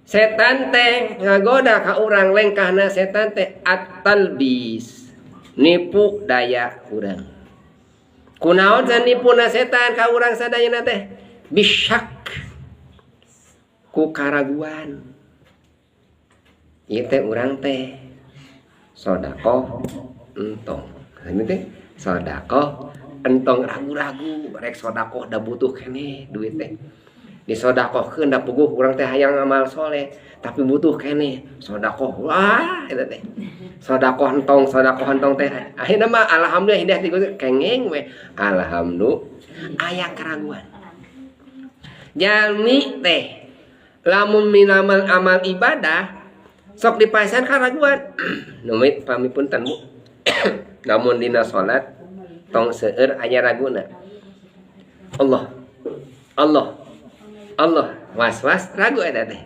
Setan teh ngagoda ka urang, lengkahna setan teh at-talbis, nipu daya urang. Kunaon san nipuna setan ka urang sadayana teh? Bisyak, ku karaguan. Ieu teh urang teh sodakoh entong. Ini teh sodakoh entong, ragu-ragu rek sodakoh, da butuh keneh duit teh. Disodakohkeun da puguh urang teh hayang amal soleh, tapi butuh keneh sodakoh. Wah, eta teh sodakoh entong, sodakoh entong teh akhirna mah alhamdulillah hidayah ti Gusti, kengeng we, alhamdulillah. Aya keraguan. Jalmi teh lamun minamal amal ibadah sok dipasihan keraguan. Numit pami, punten Bu, lamun dina salat tong seueur aya raguna. Allah, Allah, Allah, was-was, ragu, eta teh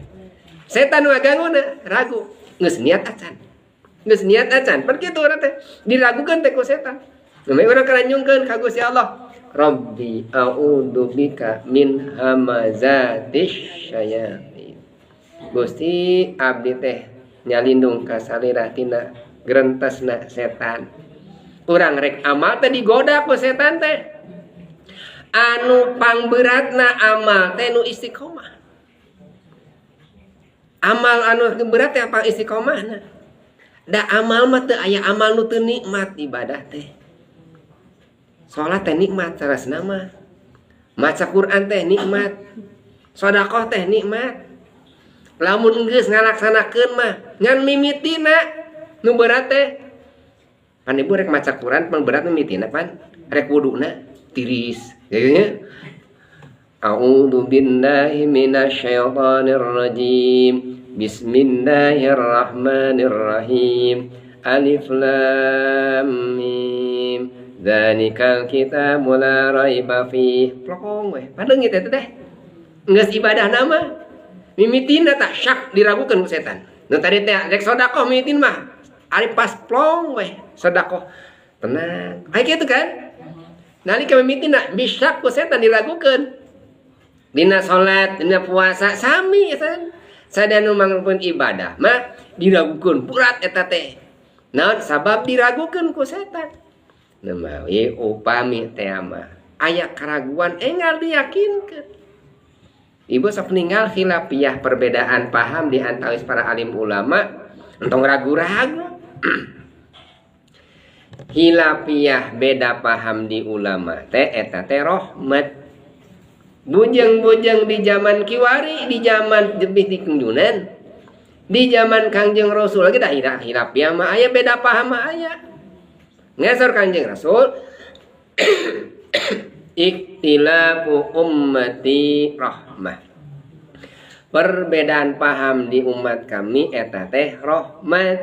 setan ngaganguna ragu. Geus niat acan, geus niat acan, pan kitu urang teh diragukeun teh ku setan. Namanya urang karanyungkeun ka Gusti Allah, Rabbi a'udzu bika min hamazatis syayatin. Gusti, abdi teh nyalindung ka salira tina grentesna setan. Urang rek amal teh digoda ku setan teh. Anu pangberatna amal teh nu istiqomah. Amal anu berat teh pang istiqomahna. Da amal mah teu aya amal nu teu nikmat ibadah teh. Salat teh nikmat sarasna mah. Maca Quran teh nikmat. Sedekah teh nikmat. Lamun geus ngalaksanakeun mah ngan mimitina nu berat teh. Pan ibu rek maca Quran pan berat mimitina, pan rek wuduna tiris. Ya. A'udzu billahi minasyaitonir rajim. Bismillahirrahmanirrahim. Alif lam mim. Dzalikal kitabu la raiba fih. Plokong we. Padahal teh teh. Geus ibadah nama. Mimitina tak syak, diragukan ku setan. Nu tadi teh rek sedekah mimitin mah. Ari pas plong we sedekah. Tenang. Aya kitu kan? Nalika mimitina bisa ku setan diragukan. Dina salat, dina puasa sami kan. Sadaya nu mangrupakeun ibadah mah diragukeun berat eta teh. Naon sabab diragukeun ku setan? Nemawi upami teh mah aya keraguan enggal diyakinkeun. Ibu sok ninggal khilafiyah, perbedaan paham di antawis para alim ulama, entong ragu-ragu. Khilafiyah, beda paham di ulama teh eta teh rahmat. Bujeng-bujeng di zaman kiwari, di zaman lebih di kunjunan, di zaman Kangjeng Rasul lagi dah khilafiyah mah aya, beda paham mah aya. Ngesor Kangjeng Rasul, ikhtilafu ummati rahmah. Perbedaan paham di umat kami eta teh rahmat.